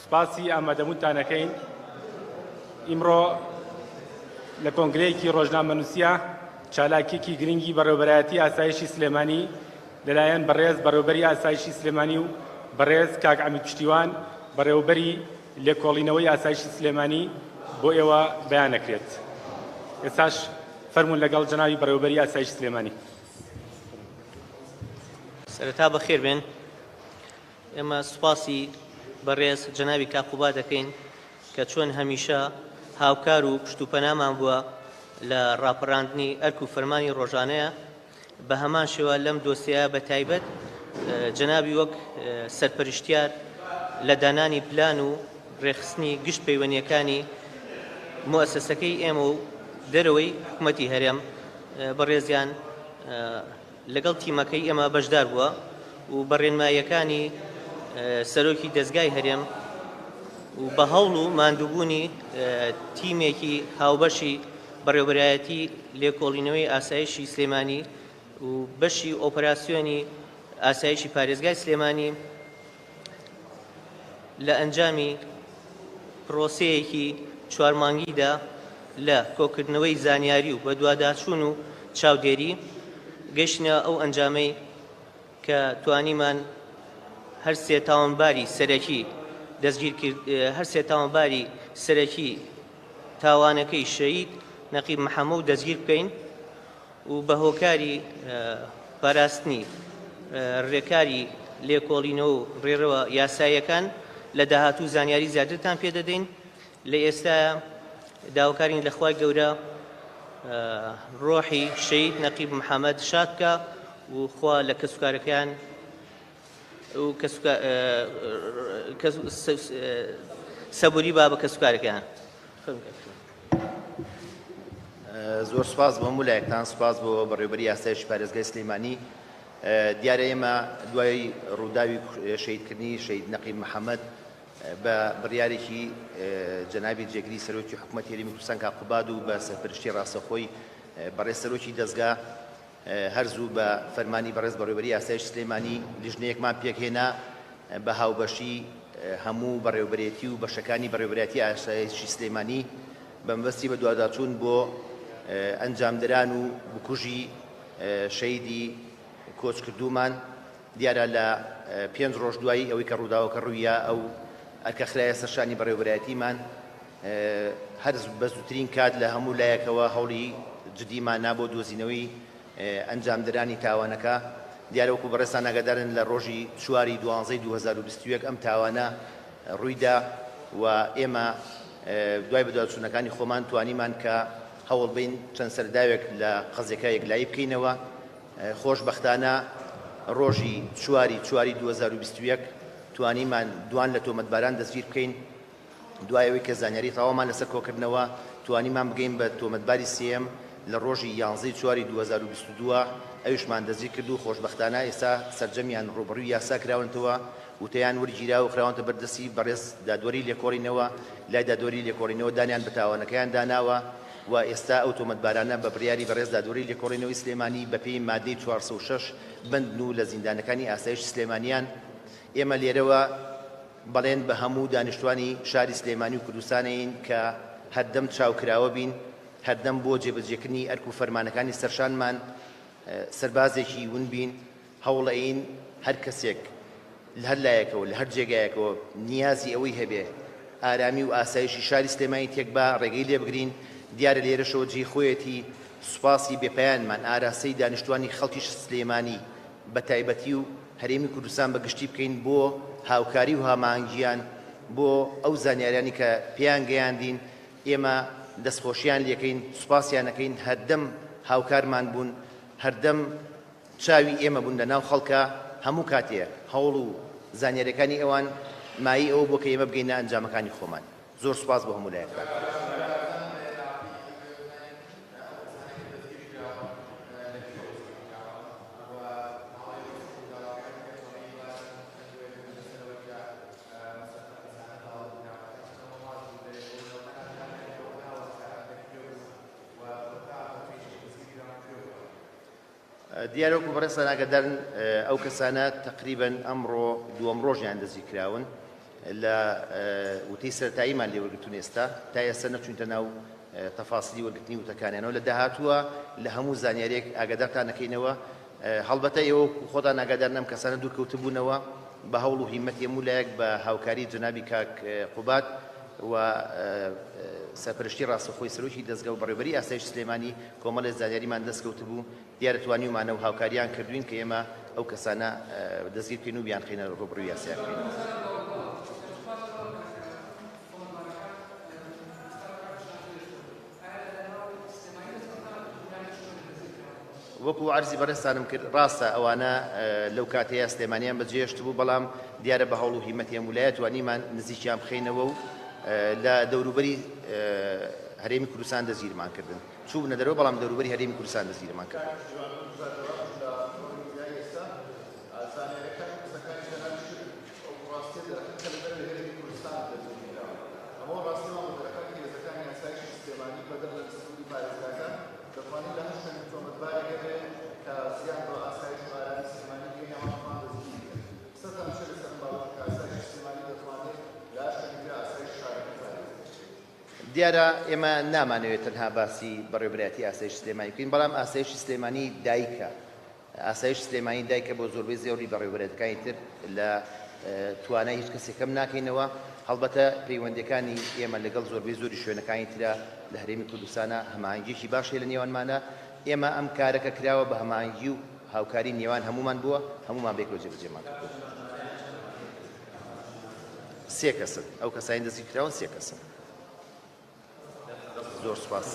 سوپاسی ئامادەبوونتان ئەکەین. ئیمڕۆ لە کۆنگرەیەکی ڕۆژنامەنووسیە چالاکیەکی گرنگی بەڕێوەبەرایەتی ئاسایشی سلێمانی لەلایەن بەڕێز بەڕێوەبەری ئاسایشی سلێمانی و بەڕێز کاک عەمید پشتیوان بەڕێوەبەری لێکۆڵینەوەی ئاسایشی سلێمانی بۆ ئێوە بەیان ئەکرێت. ئێستاش فەرموون لەگەڵ جەنابی بەڕێوەبەری ئاسایشی سلێمانی. سەرەتا بەخێر بێن. ئێمە سوپاسی بەڕێز جەنابی کاک قوبا دەکەین کە چۆن هەمیشە هاوکار و پشت و پەنامان بووە لە ڕاپەڕاندنی ئەرک و فەرمانی ڕۆژانەیە، بە هەمان شێوە لەم دۆسیەیە بە تایبەت جەنابی وەک سەرپەرشتیار لە دانانی پلان و ڕێکخستنی گشت پەیوەنییەکانی موئەسەسەکەی ئێمە و دەرەوەی حکومەتی هەرێم بەڕێزیان لەگەڵ تیمەکەی ئێمە بەشدار بووە و بە ڕێنماییەکانی سەرۆکی دەزگای هەرێم و بە هەوڵ و ماندووبوونی تیمێکی هاوبەشی بەڕێوەبەرایەتی لێکۆڵینەوەی ئاسایشی سلێمانی و بەشی ئۆپەراسیۆنی ئاسایشی پارێزگای سلێمانی لە ئەنجامی پرۆسەیەکی چوارمانگیدا لە کۆکردنەوەی زانیاری و بەدواداچوون و چاودێری گەیشتینە ئەو ئەنجامەی کە توانیمان هەر سێ تاوانباری سەرەکی دەستگیر کرد هەر سێ تاوانباری سەرەکی تاوانەکەی شەهید نەقیب محەمەو دەستگیر بکەین و بە هۆکاری پاراستنی رێکاری لێکۆڵینەوە و رێڕەوە یاساییەکان لە داهاتوو زانیاری زیاترتان پێ دەدەین. لە ئێستایا داواکارین لە خوای گەورە رۆحی شەهید نەقیب محەمەد شاد بکا و خوا لە کەسوکارەکەیان و سەبوری با بە کەسوکارەکەیان. زۆر سوپاس بۆ هەموو لایەکتان، سوپاس بۆ بەڕێوەبەری ئاسایشی پارێزگای سلێمانی. دیارە ئێمە دوای ڕووداوی شەهیدکردنی شەهید نەقیب محەمەد بە بڕیارێکی جەنابی جێگری سەرۆکی حکومەتی هەرێمی کوردستان کاک قوباد و بە سەرپەرشتی ڕاستەوخۆی بەڕێز سەرۆکی دەزگا هەر زوو بە فەرمانی بەڕێز بەڕێوەبەری ئاسایش سلێمانی لیژنەیەکمان پێکهێنا بە هاوبەشی هەموو بەڕێوەبەرێتی و بەشەکانی بەڕێوەبەرایەتی ئاسایشی سلێمانی بە مەبەستی بەدواداچوون بۆ ئەنجامدران و بکوژی شەیدی کۆچکردوومان. دیارە لە پێنج ڕۆژ دوایی ئەوەی کە ڕووداوەکە ڕووییا ئەو ئەرکە خرایە سەر شانی بەڕێوەبەرایەتیمان. هەر بە زووترین کات لە هەموو لایەکەوە هەوڵی جدیمان نا بۆ دۆزینەوەی ئەنجامدرانی تاوانەکە. دیارە وەکو بەڕێزتان ئاگادارن لە ڕۆژی چواری دوانزەی 2021 ئەم تاوانە ڕوویدا و ئێمە دوای بەدواداچوونەکانی خۆمان توانیمان کە هەوڵبەین چەند سەرداوێک لە قەزیەکە یەکلایی بکەینەوە. خۆشبەختانە ڕۆژی چواری چواری 2021 توانیمان دوان لە تۆمەتباران دەستگیر بکەین. دوای ئەوەی کە زانیاری تەواومان لەسەر کۆکردنەوە، توانیمان بگەین بە تۆمەتباری سێیەم لە ڕۆژی یانزەی چواری 2022 ئەویشمان دەستگیرکرد و خۆشبەختانە ئێستا سەرجەمیان ڕووبەڕووی یاسا کراونەتەوە، وتەیان وەرگیرا و خراونەتە بەر دەستی بەڕێز دادوەری لێکۆڵینەوە، لای دادوەری لێکۆڵینەوە دانیان بە تاوانەکەیان داناوە و ئێستا ئەو تۆمەتبارانە بە بڕیاری بەڕێز دادوەری لێکۆڵینەوەی سلێمانی بەپێی مادەی 406 بەندن و لە زیندانەکانی ئاسایشی سلێمانیان. ئێمە لێرەوە. بەڵێن بە هەموو دانیشتوانی شاری سلێمانی و کوردستان ئەیەین کە هەردەم چاوکراوە بین، هەردەم بۆ جێبەجێکردنی ئەرک و فەرمانەکانی سەرشانمان سەربازێکی ون بین، هەوڵ ئەیین هەر کەسێک لە هەر لایەکەوە لە هەر جێگایەکەوە نیازی ئەوەی هەبێ ئارامی و ئاسایشی شاری سلێمانی تێکبا ڕێگەی لێبگرین، دیارە لێرەشەوە جێی خۆیەتی سوپاسی بێپایانمان ئاراستەی دانیشتوانی خەڵکی سلێمانی بە تایبەتی و هەرێمی کوردستان بە گشتی بکەین بۆ هاوکاری و هاماهەنگییان بۆ ئەو زانیاریانی کە پێیان گەیاندین، ئێمە دەستخۆشیان لێکەین، سوپاسیان ئەکەین، هەردەم هاوکارمان بوون، هەردەم چاوی ئێمە بوون لە ناو خەڵکا، هەموو کاتێ هەوڵ و زانیاریەکانی ئەوان مایەی ئەوە بووە کە ئێمە بگەینە ئەنجامەکانی خۆمان. زۆر سوپاس بۆ هەموو لایەکتان. دیارە وەکو بەڕێزتان ئاگادارن ئەو کەسانە تەقریبەن ئەمڕۆ دووەم ڕۆژیان دەستگیرکراون. لە وتەی سەرەتاییمان لێ وەرگرتوون ئێستا تا ئێستا نەچووینتە ناو تەفاسیلی وەرگرتنی وتەکانیانەوە لە داهاتووە لە هەموو زانیاریەک ئاگادارتان ئەکەینەوە هەڵبەتە ئێوە وەکو خۆتان ئاگادارن ئەم کەسانە دوورکەوتبوونەوە بە هەوڵ و هیمەتی هەموو لایەک بە هاوکاری جەنابی کاک قوباد و سەرپەرشتی ڕاستەوخۆی سەرۆکی دەزگا و بەڕێوبەری ئاسایش سلێمانی کۆمەڵێ زانیاریمان دەستکەوتبوو دیارە توانیومانە و هاوکاریان کردوین کە ئێمە ئەو کەسانە دەستگیر بکەین و بیانخەینە ڕووبەڕووی یاسایان بکەینەوە. وەکو عەرزی بەڕێزتانم کرد ڕاستە ئەوانە لەو کاتەیە سلێمانیان بەجێهێشتبوو بەڵام دیارە بە هەوڵ و هیمەتی ئەم ولایە توانیمان نزیکیان بخەینەوە و لە دەوروبەری هەرێمی کوردستان دەستگیرمان کردن چووبنە دەرەوە بەڵام دەوروبەری هەرێمی کوردستان دەستگیرمان کردن. دیارە ئێمە نامانەوێت تەنها باسی بەڕێوەبەرایەتی ئاسایشی سلێمانی بکەین، بەڵام ئاسایشی سلێمانی دایکە، ئاسایشی سلێمانی دایکە بۆ زۆربەی زۆری بەڕێوەبەرایەتەکانی تر لە توانای هیچ کەسێک کەم ناکەینەوە، هەڵبەتە پەیوەندیەکانی ئێمە لەگەڵ زۆربەی زۆری شوێنەکانی ترا لە هەرێمی کوردستانا هەماهەنگیەکی باش هەیە لە نێوانمانا، ئێمە ئەم کارە کە کراوە بە هەماهەنگی و هاوکاری نێوان هەموومان بووە، هەموومان بەیەکەوە جێبەجێمان کردووە. سێ کەسن ئەو کەسانی دەستگیرکراون سێ کەسن. زۆر سوپاس.